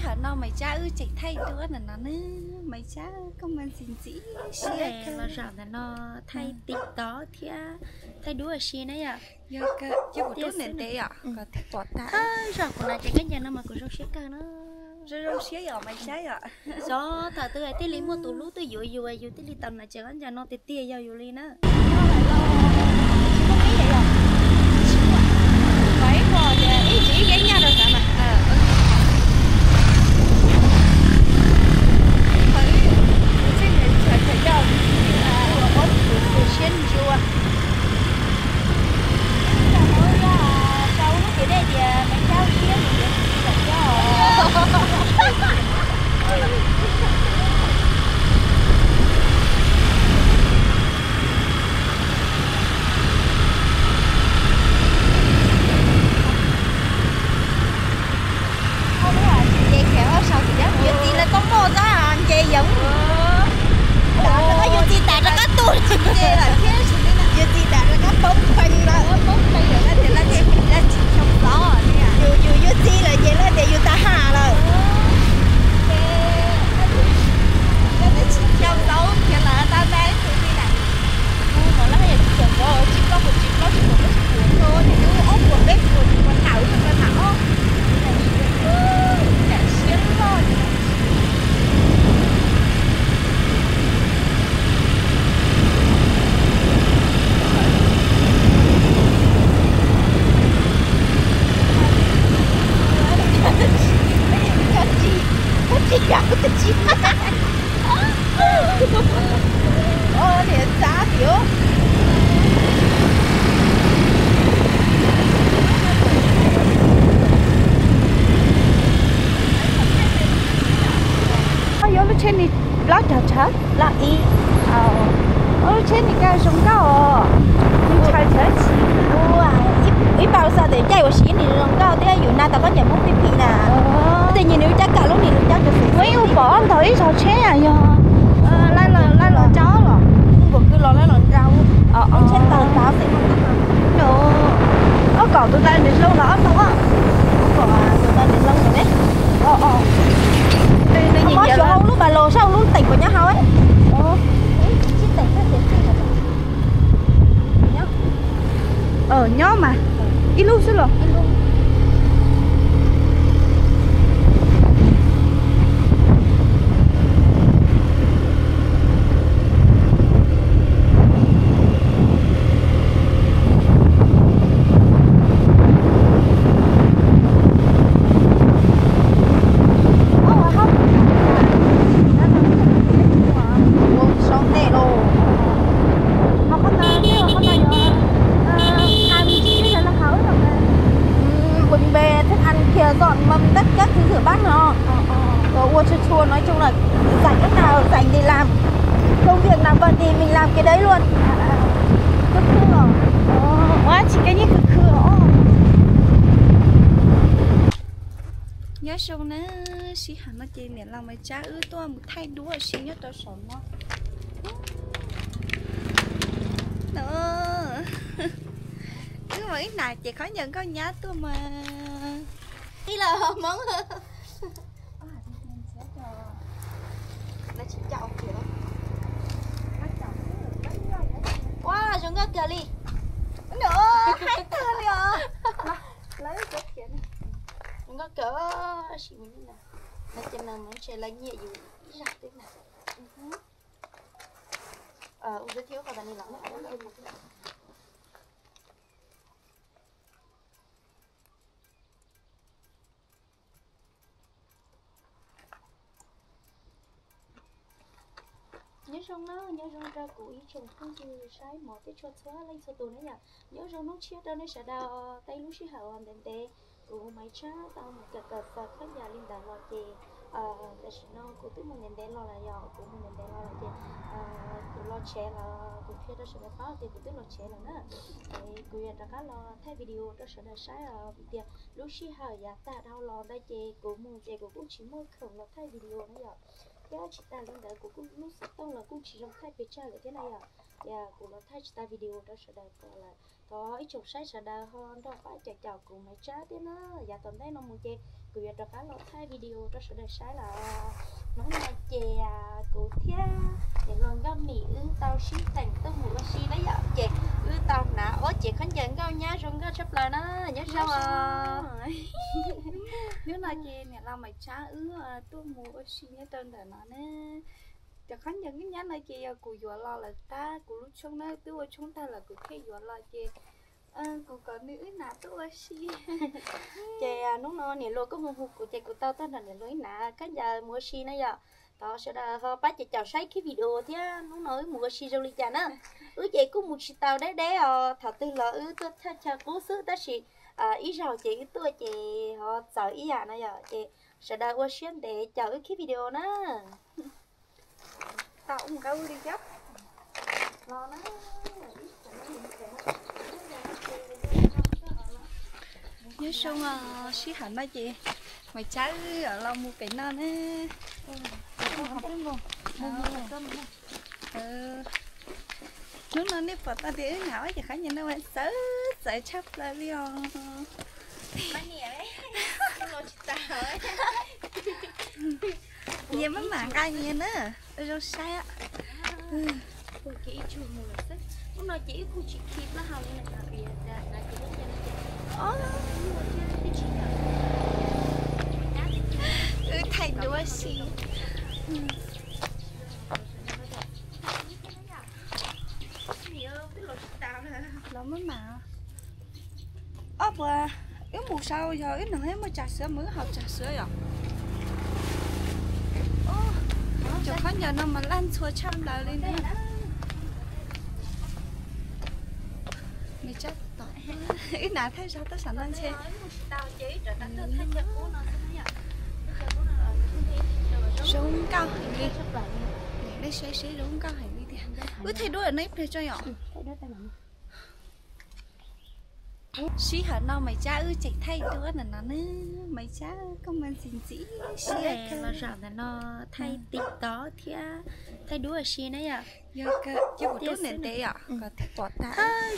Thaum no Maiv Tsab wb tseem thaij duab ntawm no ne, Maiv Tsab koj mas ntxim ntxim siab kawg. Los zaum ntawm no thaij TikTok thiab thaij duab ua si na yom. Yog kuv rub ntev ntev yom, kom thiaj pom tag. Zaum kuv na ces kab ncaws no mas kuv zoo siab kawg na. Zoo zoo siab yom Maiv Tsab yom. Xyov thaum twg thiaj li muaj tus hlub tuaj yuav yus, yus thiaj li tau na ces kab ncaws no tiag tiag yog yus li na. Siab ntsuas. Rau lub tias dej tias Maiv Tsab ib yam li tias tsis tau coj. Ces khev ua sau tias yus txiv lawv tau muaj txoj nce yoov. Yus txiv tas rov qab tuaj, yus txiv tas rov qab poob peev lawm. Yus yus yus txiv lawm ces lawv tias yus tas ham lawm. Yuav lub tsheb ni plaub caug tsawv los ib, lub tsheb ni koj zoo nkauj os. Nws tshaw tsawv tsis, ib pab xav tias caij ua si nws zoo nkauj thiab yus na tau khaub ncaws Hmoob pib phim na. Tej nyim nws cab kam lub ni lub cab cov xwm. Muaj ib ub pom ntaus ib zog tsheb yog laj los cab los, nkaum kwv los laj los nrau. Tsheb tawg tav xwm. Ob kom tus ntawd nws hloo los ob tau. Kom tus ntawd nws hloo ne. Nws nyiam xyuas hauv lub ba los saib lub teem puas nyob hauv. Nyob mas, ib lub xwb los. Mình về thức ăn kìa, dọn mâm tất các thứ rửa bát nó. Rồi ua chua chua, nói chung là rảnh lúc nào rảnh thì làm. Công việc nào bận thì mình làm cái đấy luôn. Khư khư à? Ua tsis keb nyiaj khư khư os. Nyob zoo na, sij hawm no ces niam laus Maiv Tsab wb tuaj mus thaij duab ua si nyob rau saum no. Wb mus ib nas ces khaub ncaws nkauj nyab tuaj mas. Ib los Hmoob. Ua zoo nkauj kawg li. Zoo nkauj kawg. Lawv ces lawv ntshe lawv nyiam yus ib zaj twb na. Ua thiab qhov tas ni los. Nyob zoo na, nyob zoo rau kuv ib tsoom phooj ywg saib mov tej txhua txhua leej txhua tus na yom. Nyob zoo hnub tshiab rau nej sawv daws. Tej lub sij hawm uas ntev ntev kuv Maiv Tsab tau mus kawm kawm xaws khaub ncaws li ntawd los ces tam sim no kuv twb mus ntev ntev los lawm yom, kuv mus ntev ntev los lawm ces kuv los tsev lawm, kuv qhia rau sawv daws paub tias kuv twb los tsev lawm na. Kuv yuav rov qab los thaij video rau sawv daws saib os, vim tias lub sij hawm yav tag dhau los ntawd ces kuv mus ces kuv kuj tsis muaj khoom los thaij video na yom. Thiab tsis tas li ntawd kuv kuj lub xov tooj los kuj tsis zoo thaij pes tsawg lawm thiab na yom. Ces kuv los thaij tsis tas video rau sawv daws tau lawm. Ib tsoom saib sawv daws ho nrog pab caum caum kuv Maiv Tsab thiab na. Yav tom ntej no mus ces kuv yuav rov qab los thaij video rau sawv daws saib lawm. Hnub no ces kuv thiab niam hluas Nkauj Mim wb tau sib teem tuaj mus ua si na yom, ces wb tau hnav ob cev khaub ncaws nkauj nyab zoo nkauj tshaj plaws na. Nyob zoo. Hnub no ces niam laus Maiv Tsab wb tuaj mus ua si nyob rau ntawm no ne. Cov khaub ncaws nkauj nyab no ces yog kuv yuav los lawm tab kuv lub tshoob na, twb ua tshoob tag lawm kuv thiaj yuav los ces kuv kom nws wb hnav tuaj ua si. Ces hnub no niam hluas kuj hu hu kuv ces kuv tau tuaj nrog niam hluas wb hnav khaub ncaws mus ua si na yom. Thov sawv daws ho pab caum caum saib clip video thiab hnub no wb mus ua si zoo li cas na. Wb ces kuj mus tsis tau deb deb os, thaum twg los wb tuaj thaj chaw qub xwb tab sis ib zaug ces wb tuaj ces ho txawv ib yam na yom, ces sawv daws ua siab ntev caum wb clip video na. Nyob zoo, sij hawm no ces Maiv Tsab los mus pem no na. Hnub no nej pom tau tias wb hnav ob cev khaub ncaws no mas txawv txawv tshaj plaws li os. Nyias maj mam nqa nyias na, zoo saib. Wb thaij duab si. Los maj mam. Ob puas, wb mus sau yog wb hnov muaj tsav xwab mas wb haus tsav xwab yom. Cov khaub ncaws no mas laj ntxhua tshaj plaws li na. Wb hnav thaij zog tuaj saum no ntshe. Zoo nkauj heev li. Nej saib seb zoo nkauj heev li tiag. Wb thaij duab no ib pliag tso yom. Sij hawm no Maiv Tsab wb tseem thaij duab ntawm no ne. Maiv Tsab koj mas ntxim ntxim siab kawg. Los zaum ntawm no thaij TikTok thiab thaij duab ua si na yom. Yog kawg, cia kuv rub ntev ntev yom, kom thiaj pom tag.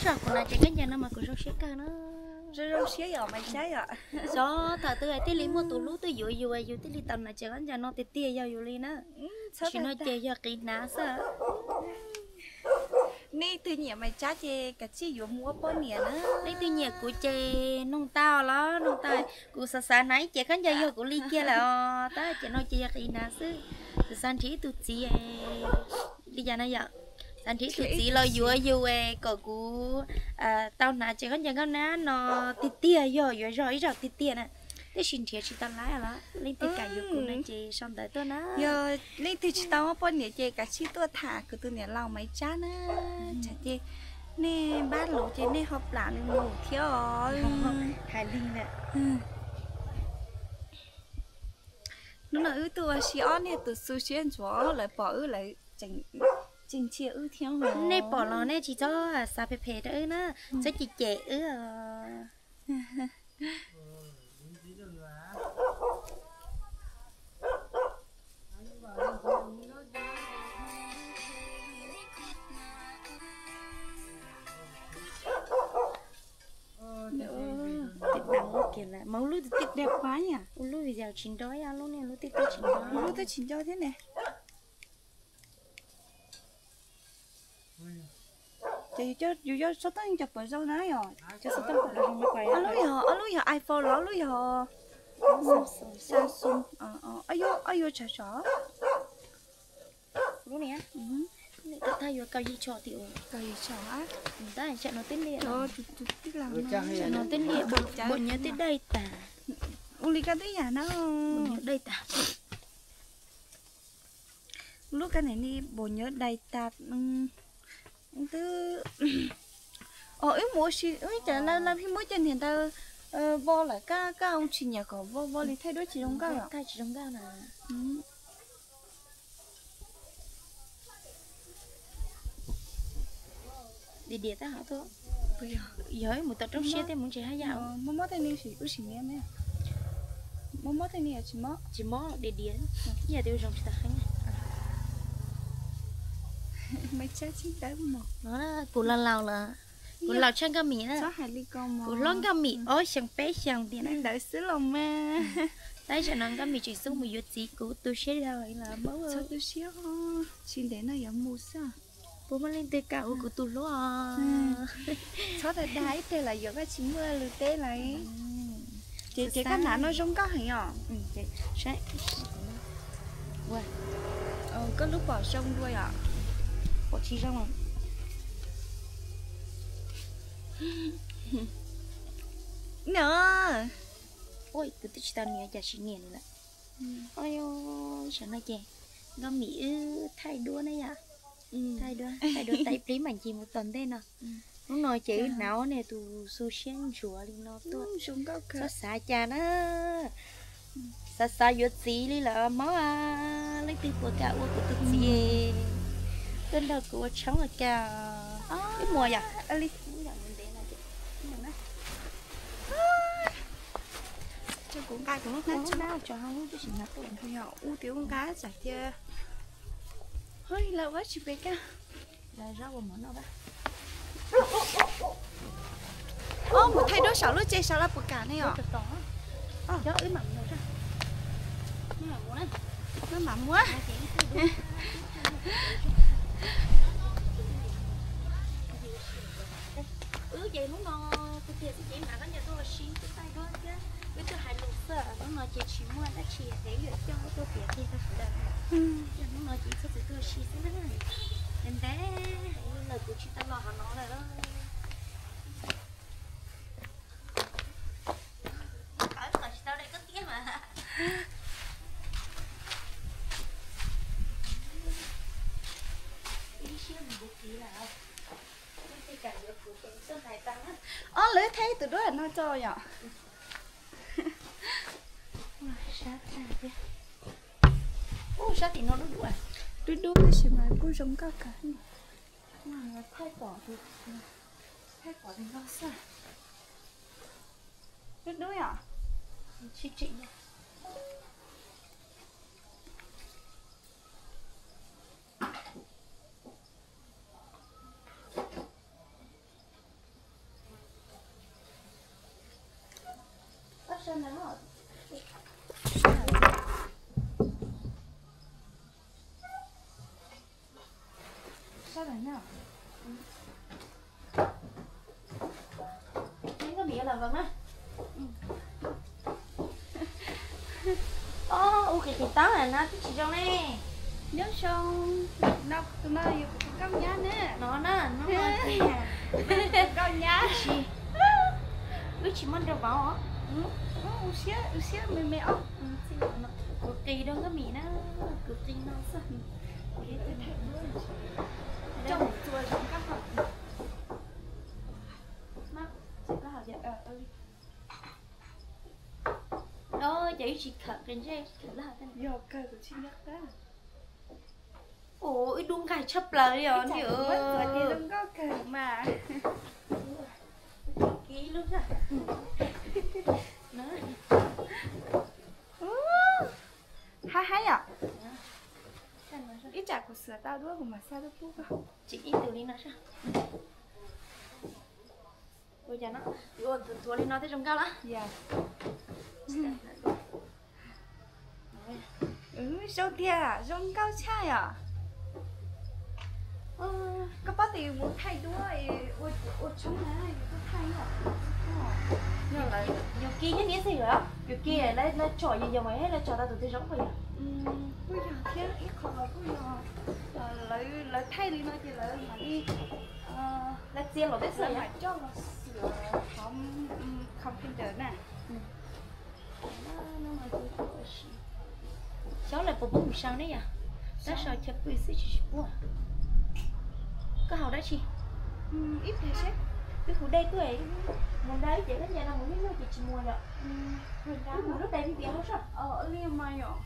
Zaum kuv hnav cev khaub ncaws no mas kuv zoo siab kawg na. Zoo zoo siab yom Maiv Tsab yom. Xyov thaum twg thiaj li muaj tus hlub tuaj yuav yus, yus thiaj li tau hnav cev khaub ncaws no tiag tiag yog yus li na. Tam sim no ces yog qiv hnav xwb. Nej twg nyiam Maiv Tsab ces kav tsij yuav mus ua poj niam na. Nej twg nyiam kuv ces noog tau los noog tau. Kuv xav xav hnav ib cev khaub ncaws yog kuv li kiag lawm os, tab cev no ces yog qiv hnav xwb. Kuv xav nrhiav ib tug txiv li cas no yom, xav nrhiav ib tug txiv los yuav yus es kom kuv tau hnav cev khaub ncaws nkauj nyab no tiag tiag, yog yuav zog ib zaug tiag tiag na. Tab sis nrhiav tsis tau lawm los leej twg kam yuav kuv no ces sau ntawv tuaj na. Yog leej twg tsis tau muaj poj niam ces kav tsij tuaj tham kuv tus niam laus Maiv Tsab na. Tsam ces nej npab lus ces nej ho plam nws mus thiab os. Hais li na. Hnub no wb tuaj ua si ob niag tus xu siab ntsuav lawv pom wb lawv tseem ntsia wb thiab. Nej pom los nej tsis txhob xav phem phem rau wb na, txhob cem cem wb. Mas ua lub tiag tiag, ua lub video tsis nco, lub niag lub twb tsis nco, lub twb tsis nco thiab ne. Ces yus coj tsob tooj cov pom zoo na yom, cov xov tooj pom zoo. Ob lub yog, ob lub yog iPhone los ob lub yog Samsung. Ob yuav tsam tsam. Lub niag, tag yuav kaum yim tso tim ua. Kaum yim tso. Tab sis no twb liam, no twb liam, npau nyiav twb daig tag. Ua li koj twb yam na, npau nyiav daig tag. Lub kab nim ni npau nyiav daig tag. Twb, os, wb mus ua si, wb cas lawv pheej muab cov niag ntawd vo lawm, koj, koj tsis nyiam kom vo, vo li thaij duab tsis zoo nkauj los? Thaij tsis zoo nkauj na. Diam diam tab hov tuaj. Yog wb mus tau roob siab thiab mus ntshe haj yam. Mob mob tej ni, wb sim nyiam ne. Mob mob tej ni tsis mob. Tsis mob, diam diam. Ib yam tias zoo tsis tau qeeb. Maiv Tsab tsis tawb mos. Kuv laus laus lawm. Kuv laus tshaj Nkauj Mim na. Kuv hlob Nkauj Mim ob xyoos peb xyoos tiag na. Ntawd xwb los mas. Tab sis no Nkauj Mim tseem xub mus yuav txiv, kuv tu siab dhau los mas. Txhob tu siab, tsis ntev no yuav mus xwb. Puas muaj leej twg kam ua kuv tus hluas? Txhob dag dag ib teg los yuav koj tsis muaj lus teb lawm. Ces ces koj hnav no zoo nkauj heev os. Koj lub pom zoo dua yom? Pom tsis zoo. Nws, ua kuv twb tsis tau nias cas sim nias li lawm. Ua, saum no ces Nkauj Mim wb thaij duab na yom. Thaij duab, thaij duab tau ib pliag mam ncig mus tom ntej no. Hnub no ces wb hnav niag tus xu siab ntsuav li no tuaj. Txhob xav cas na. Xav xav yuav txiv li lawm Hmoob a. Leej twg puas kam ua kuv tus txiv tuaj nrog kuv ua tshoob ua cas? Wb mus yom. Kuv nqa kuv lub hnab tso, ub tias ub nqa tsam tias lawv ua tsis pes kaj. Mus thaij duab saum lub tsev saud los puas kam ne os? Wb ces hnub no kuv tias xwb ces mam koj ncaws tuaj ua si, wb thaij duab thiab wb tuaj hais lus xwb. Hnub no ces tsis muaj dab tsi es wb yuav coj wb tuaj piav kiag rau sawv daws. Hnub no ces wb txhob txwm tuaj ua si xwb na. Ntev ntev lawm kuv tsis tau los qhov no lawm. Qhov tsis tau de koj tiab mas. Ib siab mus kuv kiv lawm. Ob, lawv thaij tus duab no tso yom. Sab tim no dub dub, dub dub tab sis mas kuj zoo nkauj kawg. Thaij pom, thaij pom tus no xwb. Dub dub yom. Tsis tseem. Sab lawm na. Neb koj mim los vov na. Ob, ua qis qis taub na twb tsis zoo ne. Nyob zoo, no tus no yog kuv tus nkauj nyab ne. No na, hnub no ces tus nkauj nyab. Wb tsis muaj nrog vauv os. Ua siab, ua siab me me os. Kuv qis rau nkauj mim na, kuv qis no xwb. Coj mus txua zoo nkauj. Ces wb tsis khawm qis ntsej, khawm laj. Yog kawg kuv tsis nyob qab. Ua, wb dub nqaij tshaj plaws li os. Txua ces zoo nkauj kawg mas. Kiv lub. Hab hab yom. Ib tsam kuv xav tau duab kuv mam xa tuaj pub koj. Tsis ib tug li no. Ua cas no, yuav ua thuav li no thiaj zoo nkauj lawm. Zoo tiag, zoo nkauj tshaj yom. Koj paub tias yus mus thaij duab, ua tshoob na, yus tuaj thaij yom. Yus kiv nyob niab xwb yom, yus kiv lawv tsom yus yog mas lawv tsom tau tus twg zoo puas yog? Kuj yog thiab, ib qho los kuj yog, lawv thaij li no ces lawv mam li, lawv txia los peb xwb mam coj los xwm hauv computer na. Xyov lawv puas pub mus sau ne yom, tab sau chaw pw xwb tsis tsis pub. Koj haus dab tsi? Ib pliag seb, wb hu dej tuaj, mus nrad ib ces koj nyiam no mus niaj hnub ces tsis muaj yom. Wb mus lub tais vi tias hauj sab li mas yom.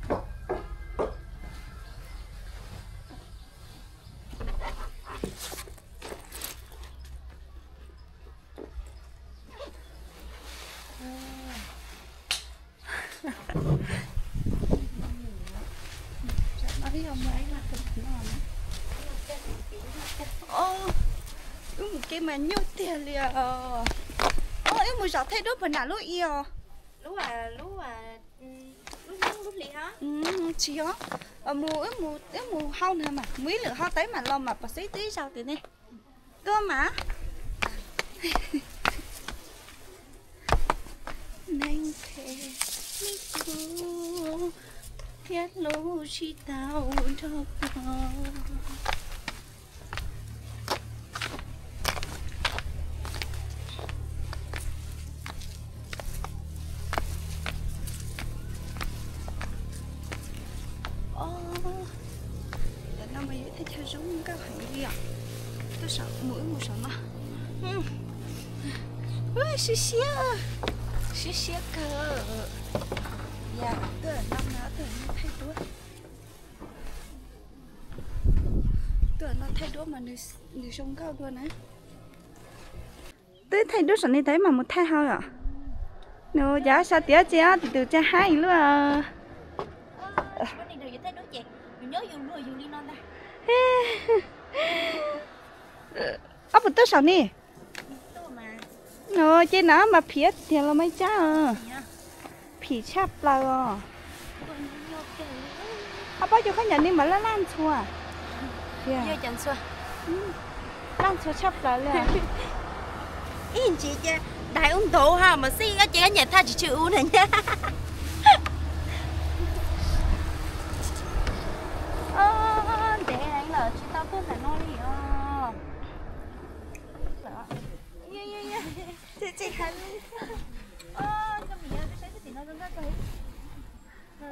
Wb mus kev mas nyuaj tiag li os. Wb mus zaum thaij duab puag nram lub i os. Tsis yog, mus, wb mus hau na mas, mus ib lwm hau teb mam los mas pom xwb twb ib zaug tiag ne. Tuaj mas. Neeg phem li kuv thiab hlub tsis tau nrog koj. Ntawm no mas yog ib thaj chaw zoo nkauj heev li os. Tuaj saum, mus wb mus saum no. Siab siab, siab siab kawg. Yog tuaj no mas tuaj thaij duab. Tuaj no thaij duab mas nws zoo nkauj dua na. Twb thaij duab saum ni tau mas mus thaij hau os. Nws cas sab tiab tsi, tus tus tsa haib luaj. Ob puas tuaj saum ni? Ces na mas phim tiag los mas ib tsab. Phim tshaj plaws os. Hab pob cua khaub ncaws ni mas laj laj ntxhua. Laj ntxhua tshaj plaws li. Ib ntsis ces dais ub ntaub ha mas xij koj ces koj nyiam thaj tsis tshwm ub na nyab. Ntev heev lawm tsis tau tuaj ntawm no li os.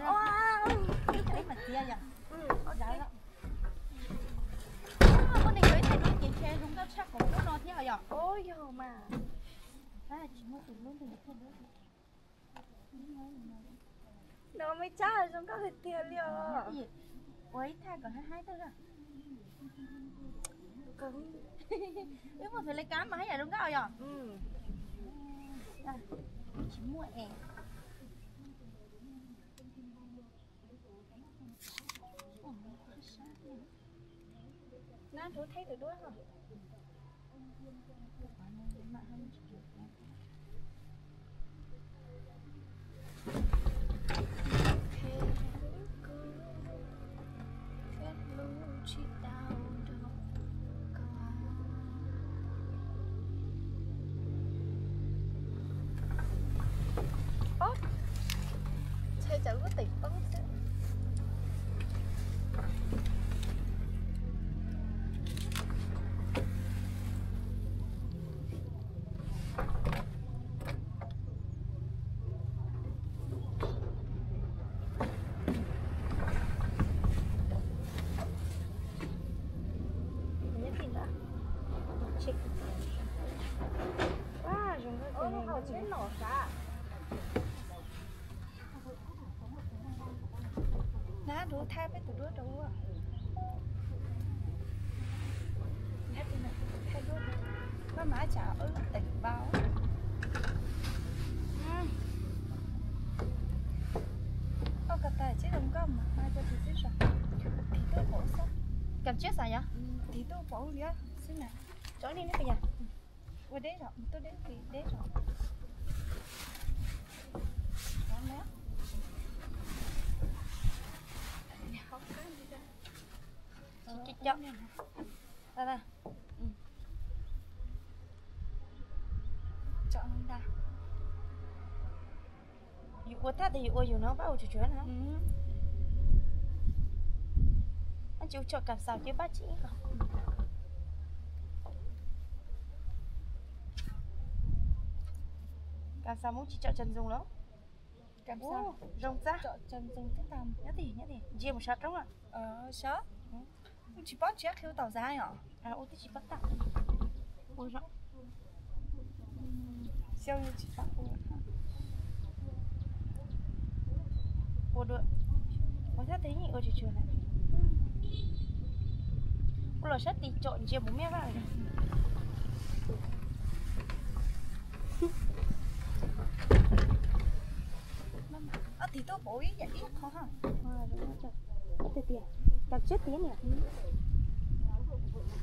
Ua, ib co ib mas txiav yom. Ua, ua neeg yog ib thaij duab ces ntshe zoo nkauj tshaj qhov lub no thiab yom. Ua, yog mas. Tsis muaj tus hlub nrog yus thaij duab. No me tsab zoo nkauj tiag tiag li os. Ua ib thaj kom haib haib tag. Wb muaj fem le kab mas haj yam zoo nkauj yom. Tsis muaj es. Nab, rub thaij tus duab os. Ob, ntshai tsam lub teem poob xwb. Nab, rub thaij peb tus duab rau ua. Koj mas tsam wb teem npau. Koj ko taw tsis zoo nkauj mas mas rau tus tib zog. Tiv tuaj pom xwb. Kam tsiab xav yog? Tiv tuaj pom liab xwb na. Tso li neb pes yog. Ua deb zog, tuaj deb, deb zog. Yus ua thaj tias yus ua yus no pab ua tsuag tsuag na. Tsis ua tsom kam xaus ces pab tsis ib qho. Kam xaus muab tsis tsom tsom ntxoog los. Zoo txab. Nyob tim, nyob tim, ntsia mus sab roob. Sab. Tsis paub ntsiab qhia ua tom zab os. Ua twb tsis paub tag. Ua zoo. Xyov tsis paub ua. Ua dua. Ua thaj teb yeej ua tsis tsuag na. Ua los sab tim tsom ntsia mus miaj vaj. Ob tim tuaj pom ib yam ib qho ha. Tiag tiag, cov tsiab tiag niam.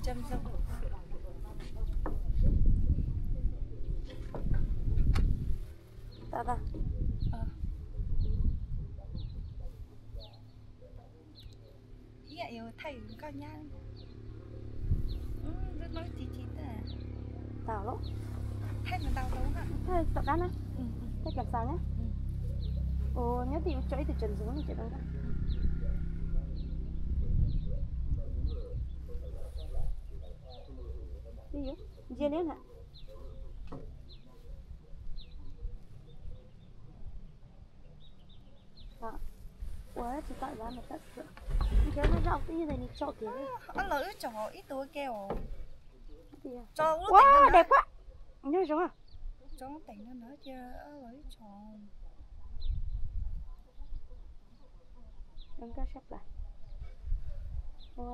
Tsom zoo. Tau tau. Ib yam yuav thaij koj nyab. Lub hnub ci ci tag. Tau lawm. Thaij ntau ntau na. Thaij tom qab na. Thaij kam xav na. Ua nyob twj ywm tso ib tug tseem ntxoov no ces zoo nkauj. Ntsia liab na. Ua tsis tau, nrhiav zaj twb yog nws tso tiag. Ob los wb tso ib tug ua ke os. Ua, dais pab. Nyob zoo. Tso teem no na cia, ob los wb tso. Zoo nkauj sab plaws. Ua,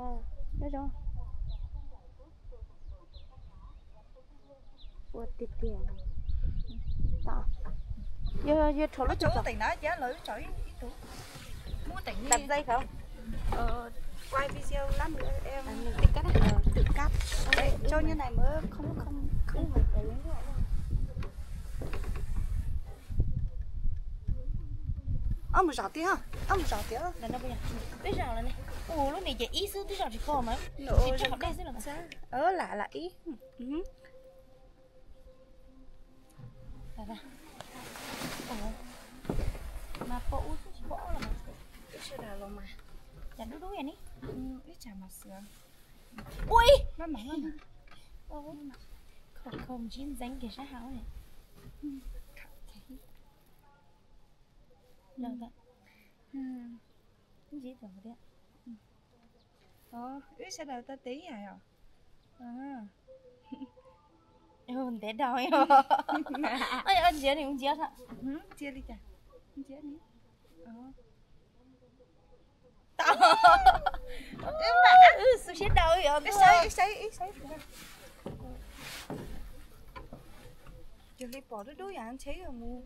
nyob zoo. Ua tiag tiag. Yog, yog rhaub lub tso teem na, ces lawv tso ib tug. Muab teem đặt dây không? Quay video lắm em. Tự cắt á. Tự cắt. Đấy, cho như này mới không không không. Ơ, mus zov tiag, ơ, mus zov tiag. Peb zov lawm ne. Ua lub niag ces ib xwb twb zov tsis kho mas. Tsis tso hauv dej xwb los mas. Ơ, là là ib. Mas pom ub xwb tsis pom ob los mas. Ib sawv daws los mas. Cas dub dub yam ni. Ib tsam mas xwb. Ui, khom khom ntsib ntxeev kiag sab hauv ne. Ntsib tau thiab. Wb sawv daws tau tes ib yam os. Ntev dhau. Ntsia ni, ntsia. Ntsia li cas? Ntsia ni. Tau. Xu siab daus. Ib saib, ib saib, ib saib. Yog li pom dub dub yam ntshe mus.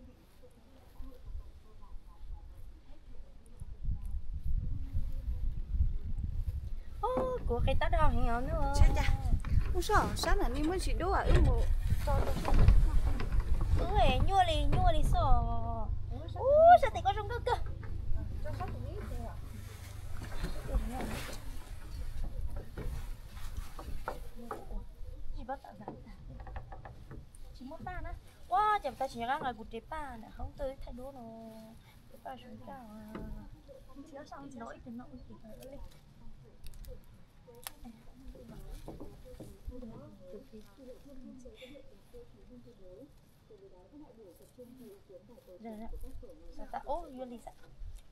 Kuv qis tab dog heev os nawb. Mus sab, sab ntawm ni muaj ntsis dub, wb mus. Ub, nyuaj li, nyuaj li xwb. Ub, sab tim ko zoo nkauj kawg. Tsis muaj paj na. Ua cas tas tsis nco qab nqa kuv tes paj ntawm hoob twb thaij duab no. Tes paj zoo nkauj. Ub, yuav li xwb.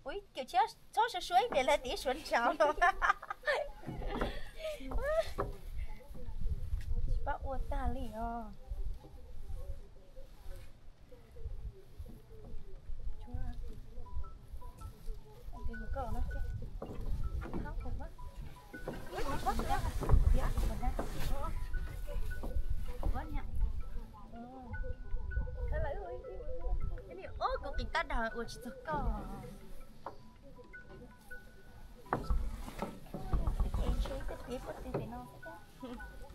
Ua ib kiểu tsis txhob suav suav ib pliag lawm tias suav ntshav no. Tsis pab ua tag li os. Ub, kuv qis tab dog ua tsis txog koj.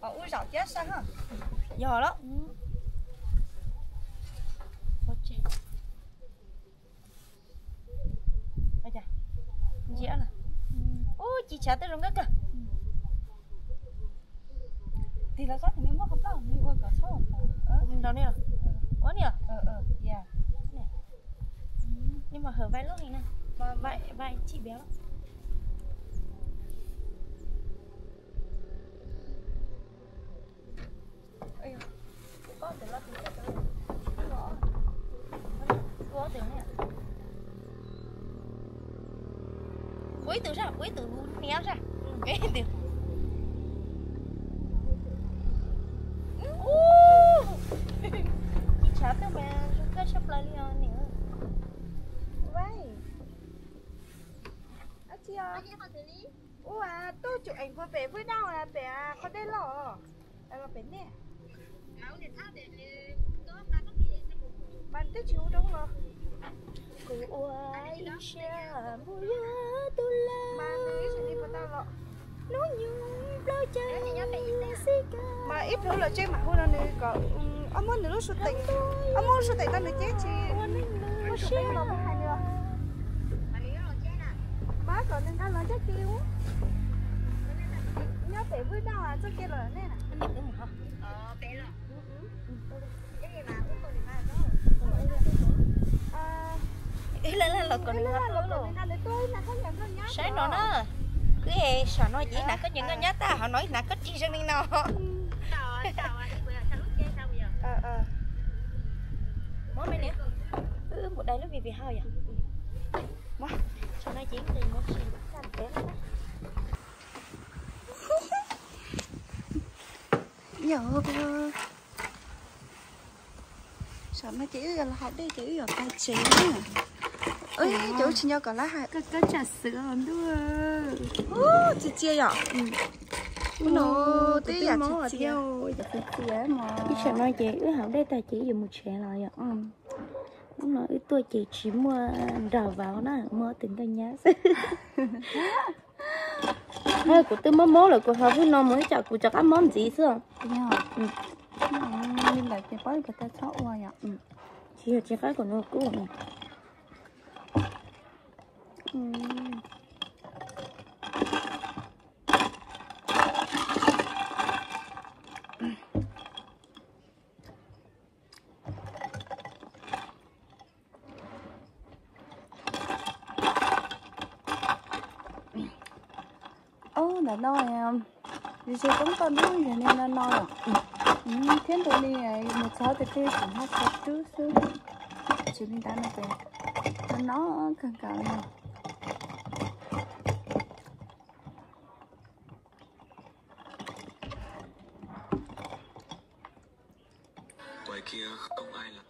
Ub, zaum thiab sab. Yog lawm. Ntsia, ub, ci tshav twb zoo nkauj kawg. Tig los sab tim no muab qhov plab nws ua kom txhob nrau ni los. Ua ni los. Ni mas hawm vai lub ni na. Vai, vai chij biav lawm. Ua ib tug sab, ua ib tug niam sab. Ua ib tug. Ci tshav twb mas zoo nkauj tshaj plaws li os niam. Ua, tuaj chụp ảnh qua bể với nhau là bể, à, con đê lò. Là bể nè. Mà twb tsis hu rau los. Kuv ua ib siab mus yog tus lawm. Hnub nyoog plaub caug xib kas. Mas ib pliag los tseg mam hu rau nws kom, mm, Ob muab nws lub suteem, ob muab lub suteem rau nws ceb tsis muaj siab los hais nws. Mas kom nws nqa los coj cia li. Nyob pem Vwj Daj txoj kev los nej na. Ib leeg leeg los kom nws nqa tuaj. Saib no na, wb es saum no ces ib hnav khaub ncaws nkauj nyab tag, hauv no ib hnav khaub ris zoo li no. Muab me niam, wb mus dai lub vij vij hauj yom. Muab, saum no ces ib ntsis muab tsis tag peb. Yog, saum no ces wb yuav los haus dej ces wb yuav pais tsev na. Ces wb tsis nco kom lawv hais kab tsam xwm ntuj. Txi txia yom. Ub no twb yam txi txia. Ib saum no ces wb haus dej tag ces wb yuav mus tsev los yom. Ub no wb tuaj ces tsis muaj nrog vauv na, muaj tus nkauj nyab xwb. Kuv twb mob mob lawm, kuv haus hwj no mus ib tsam kuv rov qab mob ntxiv xwb. Li ntawd ces pab txhob ua yom. Tsis yog tsis qab kom nws kub. Ob, ntawm no, yus tsis poob toj ntub yog li no no lawm. Thiab ntu li mus txog tias twb tsis nyob txog rub xwb, tsis li ntawd no ces no no kawg nkaus li. Ngoài kia không ai lắm.